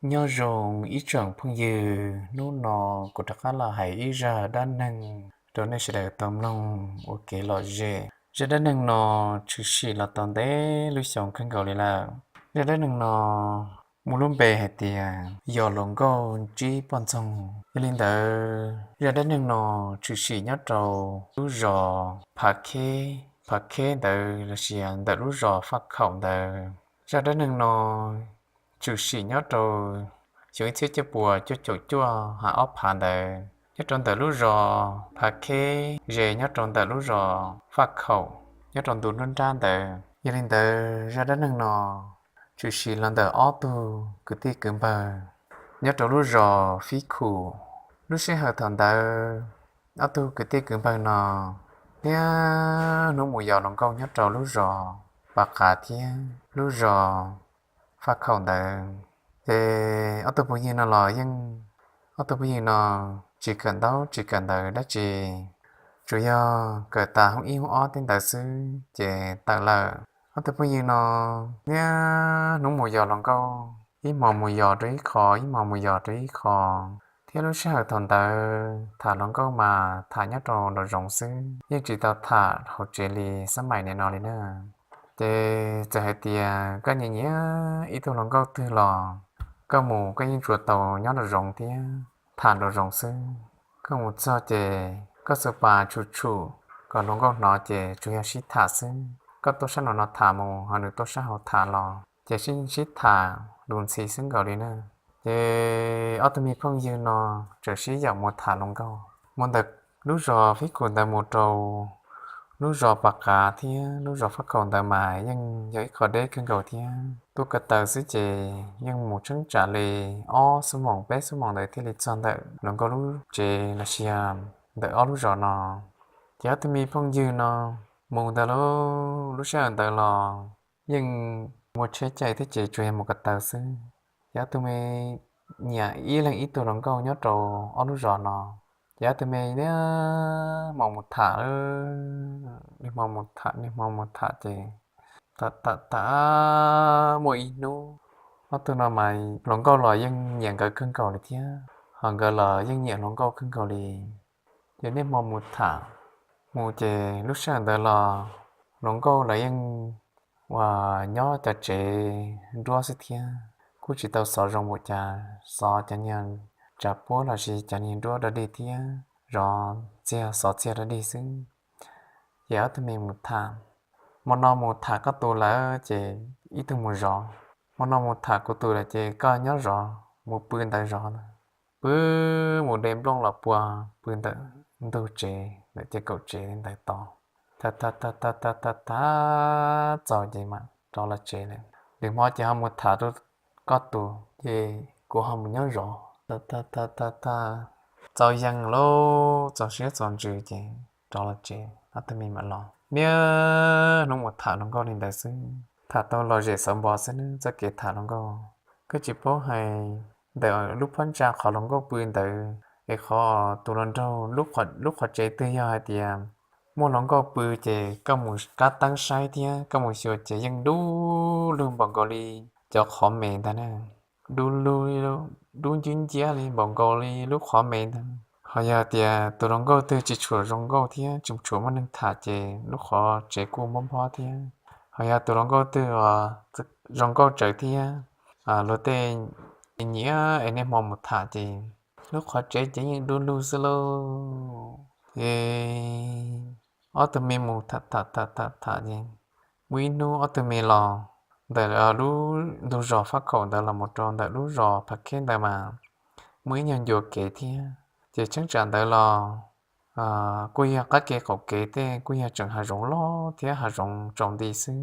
Nyob zoo ib tsoom phooj ywg, hnub no kuv rov qab los hais ib zaj dab neeg rau nej sawv daws tau mloog ua kev lom zem. Zaj dab neeg no tshwm sim los tau ntev lub xyoo kawg nkaus li lawm. Zaj dab neeg no muaj lub npe hais tias yos hluas nkauj ntsib poj ntxoog. Yog li ntawd zaj dab neeg no tshwm sim nyob rau lub zos Phav Kheb, Phav Kheb ntawd los sis ntawm lub zos Faj Khaum ntawd. Zaj dab neeg no tshwm sim nyob rau xyoo ib txhiab cuaj puas cuaj caum cuaj ha ob phav ntawd, nyob rau ntawm lub zos Phav Kheb ze nyob rau ntawm lub zos Faj Khaum, nyob rau ntu nruab nrab ntawd. Yog li ntawd zaj dab neeg no tshwm sim los ntawm ob tug kwv tij kwv npawg nyob rau lub zos Fib Khum. Lub sij hawm thaum ntawd ob tug kwv tij kwv npawg no niaj hnub mus yos hluas nkauj nyob rau lub zos Pas Qav thiab lub zos Faj Khaum ntawd. Ces ob tug phooj ywg no los yeej, ob tug phooj ywg no tsis kawm ntaub tsis kawm ntawv dab tsi, tsuas yog kawm tas hoob ib hoob ob tej ntawd xwb ces tawm lawm. Ob tug phooj ywg no niaj hnub mus yos hluas nkauj, ib hmo mus yos rau ib qho, ib hmo mus yos rau ib qho, thiab lub sij hawm thaum ntawd tham hluas nkauj mas tham nyob rau nraum zoov xwb, yeej tsis tau tham hauv tsev li xab maim nim no li na. Ces txawm hais tias koj nyiam nyiam ib tug hluas nkauj twg los koj mus koj yeej tsuas tau nyob nraum zoov thiab tham nraum zoov xwb. Koj mus txog ces koj xuas pas tshum tshum kom hluas nkauj hnov ces tsuas yog sib tham xwb. Koj tuaj sab nraum no tham mus ho nws tuaj sab hauv tham los ces sib sib tham lus ntxhi xwb nkaus li na. Ces ob tug me phooj ywg no txawm sib yaum mus tham hluas nkauj mus ntawm lub zos Fib Khum ntawd mus rau lub zos Pas Qav thiab lub zos Faj Khaum ntawd mas yeej yog ib qho deb kawg nkaus thiab. Tuaj ko taw xwb ces yeej mus tsheeb tsam li ob xuab moos peb xuab moos ntawd thiaj li txog ntawm hluas nkauj lub tsev los sis ntawm ob lub zos no. Ces ob tug me phooj ywg no mus ntawd lub sij hawm ntawd los yeej muaj tsheb caij thiab ces tsuas yog mus ko taw xwb. Ces ob tug me nyiam ib leeg ib tug hluas nkauj nyob rau ob lub zos no. Ces ob tug me niaj hmo mus tham, niaj hmo mus tham, niaj hmo mus tham ces tham tham tham muaj ib hnub, ob tug no mas hluas nkauj los yeej nyiam nkawd kawg nkaus li thiab, ho nkawd los yeej nyiam hluas nkauj kawg nkaus li. Ces niaj hmo mus tham, mus ces lub sij hawm ntawd los hluas nkauj lawv yeej uas nyob cov tsev nruab xwb thiab, kuj tsis tau xov zoo npaum cas, xov cov niag tsav puab los sis cov niag nruab dog dig thiab zov txiag xov txiag dog dig xwb. Ces ob tug me mus tham, hmo no mus tham koj tus lawm ces ib tug mus zov, hmo no mus tham kuv tus lawm ces koj nyob zov, mus pw ntawd zov na. Pw mus de nplooj los pua pw ntawm ntug tsev ntawm ces kaum tsev ntawd tos. Tham tham tham tham tham tham txaus ces mam rov los tsev lawm. Lwm hmo ces ho mus tham rau koj tus ces kuv ho mus nyob zov. Tham tham tham tham txaus yees lauj, txaus siab txaus ntsws ces rov los tsev, ob tug me mam los. Niaj hnub mus tham hluas nkauj li ntawd xwb, tham tau lom zem xauv npo xwb ne txoj kev tham hluas nkauj. Koj tsis paub hais, ntawm lub phab ntsa qhov hluas nkauj pw ntawd es qhov tus hluas nraug lub qhov tsev twg yog hais tias muaj hluas nkauj pw ces koj mus kab teeb saib thiab koj mus xyuas ces yeej dub lug npaum nkaus li cov qhov mes ntag na. Dub lug, dub nciab nciab li npaum nkaus li lub qhov mes ntag. Ho yog tias tus hluas nkauj twg tsis tshua zoo nkauj thiab tsis tshua muaj neeg tham ces lub qhov tsev kuj mob nphob thiab. Ho yog tus hluas nkauj twg zoo nkauj tsawv thiab luag tej nyiam es niaj hmo mus tham ces lub qhov tsev ces yeej dub lug xwb lauj. Ces ob tug me mus tham tham tham tham tham ces muaj ib hnub ob tug me los ntawm lub ntug zos Faj Khaum ntawd los mus rau ntawm lub zos Phav Kheb ntawd mas muaj ib nyuag ncua kev thiab. Ces cheeb tsam ntawd los kuj yog qab kev qaum kev tej kuj yog tseem hav zoov loj thiab hav zoov tsaus nti xwb,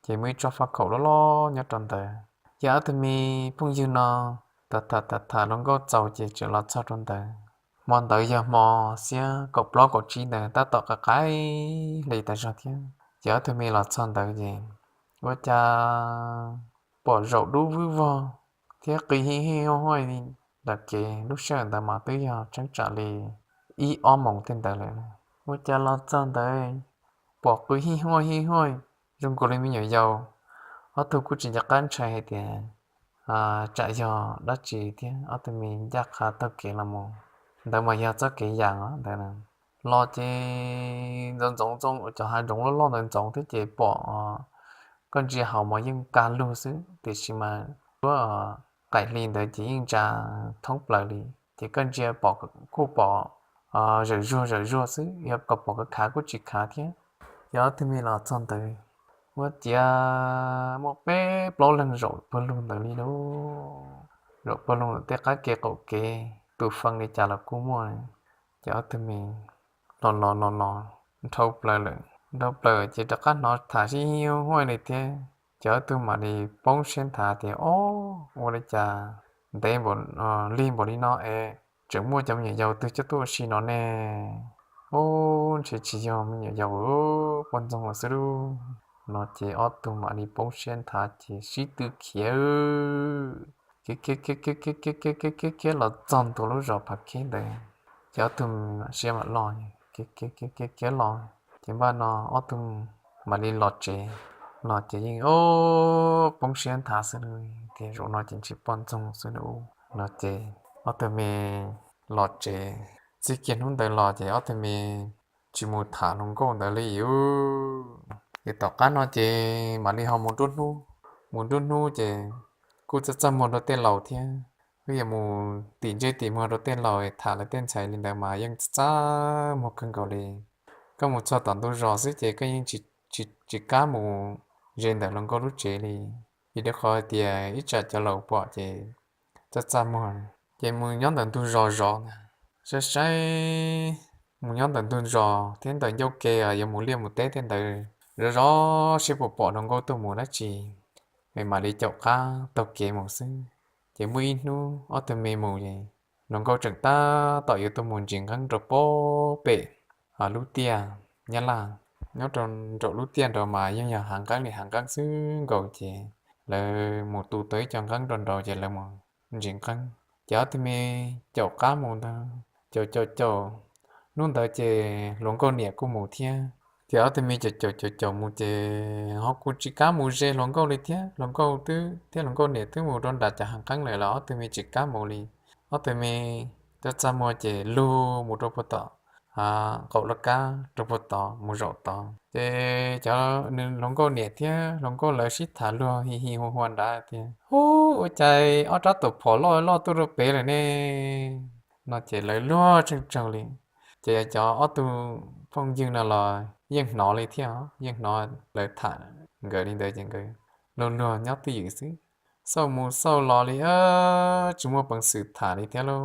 ces muaj ib tsob faj khaum loj loj nyob rau ntawd. Ces ob tug me phooj ywg no tham tham tham tham hluas nkauj txaus ces tseem los txog rau ntawd. Hmo ntawd yog hmo xiab kaum plaub kaum tsib ntawd tab tom qaim qaim hli tas zog thiab. Ces ob tug me los txog ntawd ces ua cas pom zaum dub vwb vog thiab qw hij hij huaj huaj li. Nram kev lub sij hawm ntawd mas twb yog cheeb tsam li ib ob moos tej ntawd lawm. Ua cas los txog ntawd pom qw hij huaj hij huaj zoo nkaus li me nyuam yaus. Ob tug kuj tsis nco qab ntshai hais tias tsam yog dab tsi thiab. Ob tug me ncaj qha taug kev los mus. Ntawd mas yog txoj kev yas os ntawd. Los ces ntxoov ntxoov ntxoo cov hav zoov loj loj ntawd ntxoov thiab ces pom, koj ntsia hauv mas yeej kaj lug xwb tiam sis mas suab qaim hli ntawd ces yeej ntsa thoob plaws li. Ces koj ntsia pom, kuj pom zawm zuag zawm zuag xwb, yog kom pom khav kuj tsis khav thiab. Ces ob tug me los txog ntawd, muab ciav muaj peb plaub leeg zaum pawg lug ntawd li lauj. Zaum pawg lug ntawm tej qab kev qaum kev, tus feeb li cas los kuj muaj. Ces ob tug me los los los los, dhau plaws lawm, dhau plaws ces rov qab hnov tham sib huaj li thiab. Ces ob tug mam li poob siab nthav tias, Ob, ua li cas ntev npaum, lig npaum li no es tseem muaj cov me nyuam yaus twg coj tuaj ua si no ne? Ub, ntshe tsis yog me nyuam yaus, poj ntxoog xwb lauj. No ces ob tug mam li poob siab nthav ces sib tw khiav khiav khiav khiav khiav khiav khiav khiav khiav khiav khiav los txog ntua lub zos Phav Kheb ntawd. Ces ob tug mam siab mam loj, khiav khiav khiav khiav los. Ces npaj no ob tug mam li los tsev. Los ces yeej, ob, poob siab nthav xwb lauj, tias zaum no ces ntshe poj ntxoog xwb lauj. No ces ob tug me los tsev, txij kiag hnub ntawd los ces ob tug me tsis mus tham hluas nkauj ntawd li lauj. Ces tom qab no ces mam li ho mus nruab hnub, mus nruab hnub ces kuj txaj txaj muag rau tej laus thiab. Kuj yog mus tim ntsej tim muag rau tej laus tham lawv tej ntxhais li ntawd mas yeej txaj txaj muag kawg nkaus li. Koj mus txog tom ntug zos xwb ces koj yeej tsis, tsis kam mus ze ntawm hluas nkauj lub tsev li, vim rau qhov hais tias ib tsam cov laus pom ces txaj txaj muag. Ces mus nyob ntawm ntug zos zov ntag, saib saib, mus nyob ntawm ntug zos thiab ntawm ncauj ke yuav mus liaj mus teb tej ntawd, zov zov seb puas pom hluas nkauj tuaj mus dab tsi, es mam li caum qab taug kev mus xwb. Ces muaj ib hnub ob tug me mus es hluas nkauj tseem tab tom yuav tuaj mus ntsis nqeeb rau pem lub tiaj Nyab Laj. Nyob rau nraum lub tiaj nraud mas yeej yog hav nqeeb li hav nqeeb xwb nkaus ces lawv mus tu tau ib co nqeeb rau nraud ces lawv mus ntsis nqeeb. Ces ob tug me caum qab mus ntag, caum caum caum. Hnub ntawd ces hluas nkauj niam kuj mus thiab. Ces ob tug me caum caum caum caum mus ces ho kuj tsis kam mus ze hluas nkauj li thiab, hluas nkauj twb thiab hluas nkauj niam twb mus rau nram cov hav nqeeb lawm los ob tug me tsis kam mus li. Ob tug me txaj txaj muag ces lug mus rau puag tom qaum laj kab rau puag tod mus zaum tod. Ces cov hluas nkauj niam thiab hluas nkauj lawv sib tham luag hi hi hua hua nrad tias, Hub, ua cas ob rab tuam phom loj loj tuaj rau pem lawm ne? No ces lawv luag tseej tsaug li. Ces cov ob tug phooj ywg no los yeej hnov li thiab, yeej hnov lawv tham nkawd li ntawd ces nkawd luag luag nyob twj ywm xwb. Xauj mus xauj los li, tsis muaj peev xwm tham li thiab lauj.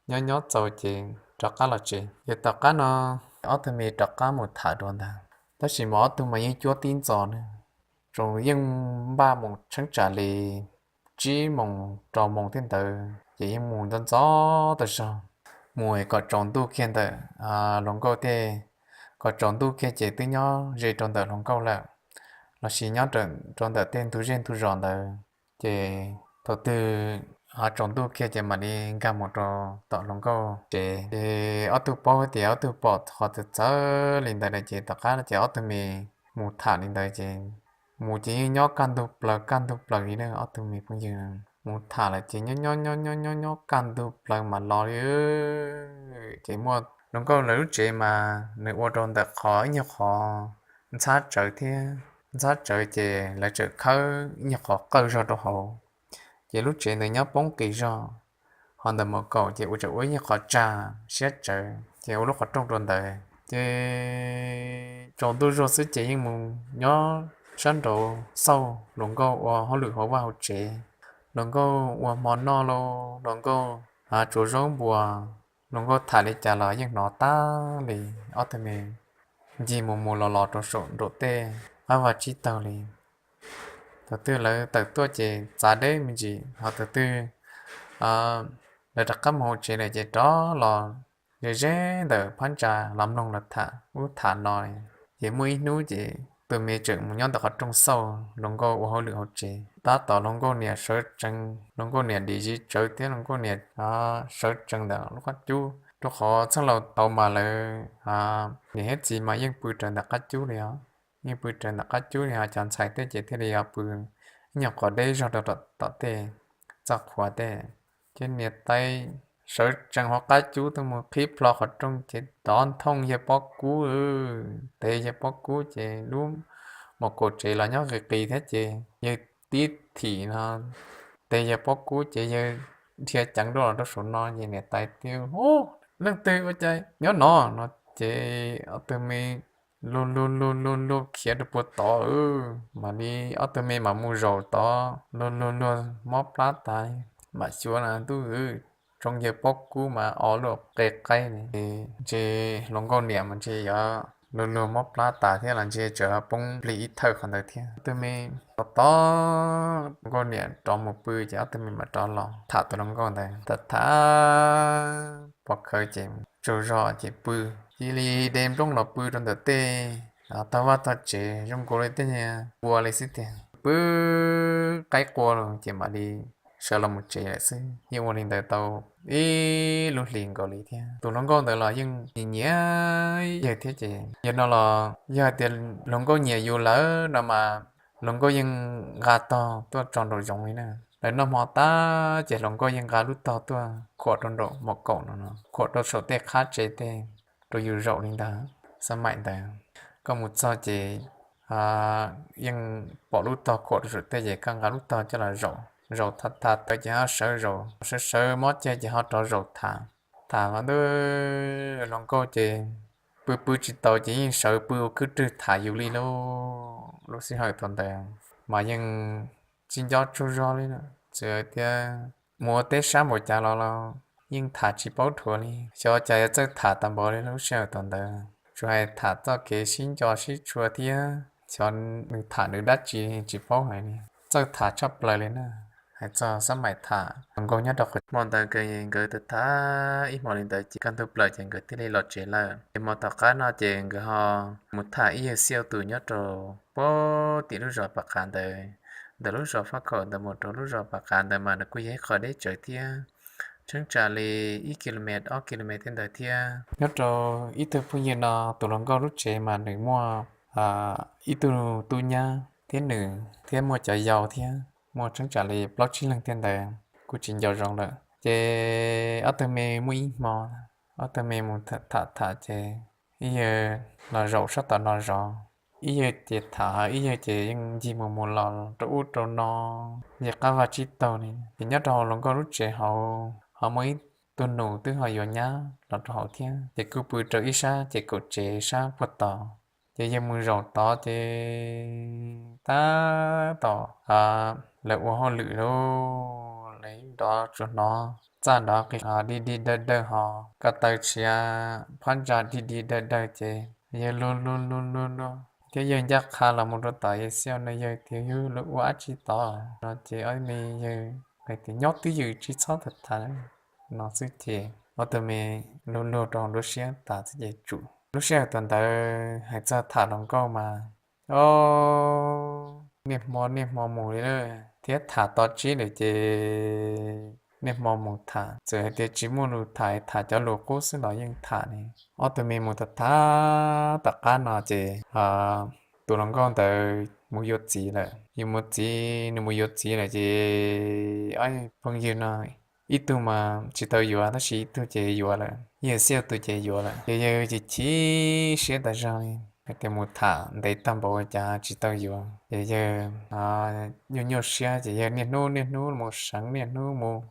Nyob nyob txaus ces rov qab los tsev. Ces tom qab no ob tug me rov qab mus tham dua ntag, tab sis mas ob tug mas yeej cuab tib ntxov ne, tsaus yeej npaj mus tsheeb tsam li tsib moos rau moos thiab ntawd ces yeej mus ntxov ntxov tas zog, mus kom tsaus ntuj kiag ntawm hluas nkauj tej, kom tsaus ntuj kiag ces twb nyob ze rau ntawm hluas nkauj lawm, lossis nyob rau ntawm tej ntug zej ntug zos ntawd. Ces thaum twg tsaus ntuj kiag ces mam li nkag mus rau tom hluas nkauj tsev. Ces ob tug paub tias ob tug pom qhov txawv txawv li ntawd lawm ces tom qab ces ob tug me mus tham li ntawd ces mus ces yeej nyob kaj ntug plaws kaj ntug plaws li na. Ob tug me phooj ywg mus tham lawm ces nyob nyob nyob nyob nyob nyob kaj ntug plaws mam los li. Ces muaj hluas nkauj lawv lub tsev mas nws ua rau ntawm qhov ib nyuag qhov ntxhab tsawv thiab, ntxhab tsawv ces lawv tseem khawb ib nyuag qhov qawj zog rau hauv, ces lub tsev ntawd nyob poob qis zog. Ho ntawm mom kaum ces ua tseem ua ib nyuag qhov tsag siab tsawv ces ua lub qhov rooj rau ntawd. Ces tsaus ntuj zog xwb ces yeej mus nyob sab nraud xauj hluas nkauj ua hauj lwm hauv vaj hauv tsev, hluas nkauj ua hmo noj lauj, hluas nkauj tsuav zaub npua, hluas nkauj tham li cas los yeej hnov tag li. Ob tug me ncig mus mus los los rau saum nraum tej qab vaj tsib taug li. Thaum twg lawv tawm tuaj ces txav deb me ntsis, ho thaum twg lawv rov qab mus hauv tsev lawm ces rov los ze ze ntawm phab ntsa los mloog lawv tham ub tham no. Ces muaj ib hnub ces tus me tseem mus nyob ntawm qhov rooj xauj hluas nkauj ua hauj lwm hauv tsev, tab tom hluas nkauj niam sawv tsees, hluas nkauj niam dim zis tsawv thiab hluas nkauj niam sawv tsees ntawm lub qab cub, rau qhov txheej laus tau mas lawv niam thiab txiv mas yeej pw raws ntawm qab cub li os, yeej pw raws ntawm qab cub li os. Cov ntxhais tej ces thiaj li pw ib nyuag qhov deb zog rau tom tej. txog qhuav tej, ces niam tais sawv tsees hauv qab cub tuaj mus qhib plho qhov rooj ces tov nthooj yawg Pob Kub, tes yawg Pob Kub ces lub mos kaum tsev los nyob qis qis thiab ces yawg tib thim no, tes yawg Pob Kub ces yawg dhia ceev dua los rau saum no ces niam tais tias, Ub, leej twg ua cas nyob no? No ces ob tug me luag luag luag luag luag khiav rau puag tod, mam li ob tug me mam mus zaum tod, luag luag luag mob plab tas, mam xyuas no ntuj, tsoo yawg Pob Kub mas o luaj qe qaib li. Ntshe hluas nkauj niam mas ntshe yuav luag luag mob plab tas thiab los ntshe tseem poob plig ib thawj qhov ntawd thiab. Ob tug me tos tos, hluas nkauj niam rov mus pw ces ob tug me mam rov los tham tus hluas nkauj ntawd. Tham tham pom khawv ces tsaug zog ces pw, cia li de nplooj los pw rau ntawm tej tog vaj tog tsev zoo nkaus li tej niag ua li xwb tiag. Pw qaib qua los ces mam li sawv los mus tsev lawm xwb. Yeej ua li ntawd tau ib lub hlis nkaus li thiab. Tus hluas nkauj ntawd los yeej nyiam nyiam yawg thiab ces yawg no los yog hais tias hluas nkauj nyiam yus lawm no mas hluas nkauj yeej nqa tog tuaj tso nraum zoov li na. Lawv noj hmo tas ces hluas nkauj yeej nqa lub tog tuaj khuam rau nraum mos kaum no, khuam rau saum tej qab tsev tej, rau yus zaum li ntawd. Xab maim ntawd koj mus txog ces yeej pom lub tog khuam rau saum tej ces koj nqa lub tog coj los zaum, zaum thav thav tawm ces ho sawv zaum, sawv sawv mob ceg ces ho rov zaum tham. Tham mas ntuj, hluas nkauj ces pw pw tsis taus ces yeej sawv pw ua khwb rwg tham yus li lauj. Lub sij hawm thaum ntawd mas yeej tsis nco tsaug zog li, txawm tias mus ua teb sab npaum cas los los yeej tham tsis paub dhuav li, xyov cas yuav txawj tham tau npaum li lub sij hawm thaum ntawd. Tsuas hais tham txoj kev sib nco sib tshua thiab xyov nws tham nws dab tsi tsis paub hais li, txawj tham tshaj plaws li na. Hais txog xab maim tham hluas nkauj nyob rau qhov hmo ntawd nkawd tham tham ib hmo li ntawd ces kaj ntug plaws ces nkawd thiaj li los tsev lawm. Ces hmo tom qab no ces nkawd ho mus tham ib yawg xiaj tus nyob rau puag tim lub zos Pas Qav ntawd. Ntawm lub zos Faj Khaum ntawd mus rau lub zos Pas Qav ntawd mas nws kuj yog ib qho deb tsawv thiab, tsheeb tsam li ib ki lo mev ob ki lo mev tej ntawd thiab. Nyob rau ib tug phooj ywg no tus hluas nkauj lub tsev mas nws muaj ib tug tub nyab thiab nws thiab muaj cov yau thiab, muaj tsheeb tsam li plaub tsib leeg tej ntawd, kuj tsis nco zoo lawm. Ces ob tug me muaj ib hmo, ob tug me mus tham tham ces ib yawg los zaum sab tom no zov, ib yawg ces tham, ib yawg ces yeej ncig mus mus los rau ub rau no, ncig qab vaj tsib taug li. Ces nyob rau hauv hluas nkauj lub tsev hauv ho muaj ib tug nus twb ho yuav nyab los rau hauv thiab, ces kuj pw rau ib sab ces kaum tsev sab puag tod. Ces yawg mus zaum tod ces tab tom lawv ua hauj lwm lauj, lawv nrov tsuas hnov txaj nrov qis dig dig dawg dawg ho ko taw tshiav phab ntsa dig dig dawg dawg ces yawg luag luag luag luag luag thiab yawg ncaj qha los mus rau tom yawg xiaj no, yawg tias, Yawg, lawv ua dab tsi tod? No ces ob me yawg hais tias, Nyob twj ywm tsis txhob tham tham no xwb ces ob tug me luag luag rau lub siab tas xwb ces tsum. Lub sij hawm thaum ntawd hais txog tham hluas nkauj mas, o, niaj hmo niaj hmo mus li lawm thiab tham tau tsib lawm ces niaj hmo mus tham, txawm hais tias tsis muaj lus tham, tham cov lus qub xwb los yeej tham li. Ob tug me mus tham tham tom qab no ces tus hluas nkauj ntawd mus yuav txiv lawm. Yus mus txiv, nws mus yuav txiv lawm ces ob phooj ywg no ib tug mas tsis tau yuav tab sis ib tug ces yuav lawm, yawg xiaj tus ces yuav lawm ces yawg chim chim siab tas zog li, hais tias mus tham ntev tag npaum cas tsis tau yuav ces yawg nyuaj nyuaj siab ces yawg niaj hnub niaj hnub mus seev, niaj hnub mus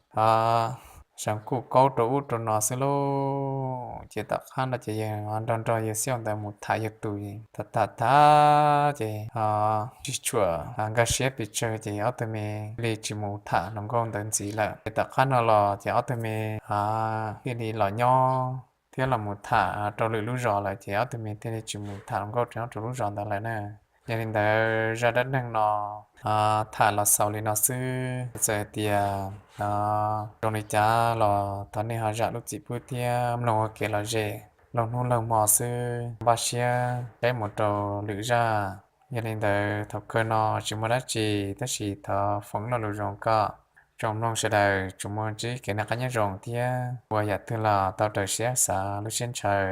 seev kuj kaub rau ub rau no xwb lauj. Ces tom qab no ces yawg nrog nrog yawg xiaj ntawd mus tham yawg tus, tham tham tham ces tsis tshua nkag siab pes tsawg ces ob tug me li tsis mus tham hluas nkauj ntawd ntxiv lawm. Ces tom qab no los ces ob tug me thiaj li los nyob thiab los mus tham rau lwm lub zos lawm ces ob tug me thiaj li tsis mus tham hluas nkauj nyob rau lub zos ntawd lawm na. Yog li ntawd zaj dab neeg no tham los xaus li no xwb. Txawm hais tias zoo li cas los thov nej ho zam lub txim pub thiab mloog ua kev lom zem, laug hnub laug hmo xwb, npaj siab saib mus rau lwm zaj. Yog li ntawd thaum kawg no tsis muaj dab tsi tab sis thov foom lo lus zoo kom tsoom mloog sawv daws tsuas muaj ntsib kev noj qab nyob zoo thiab ua yam twg los tau raws siab xav lub siab ntshaw.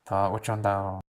Thov ua tsaug ntau.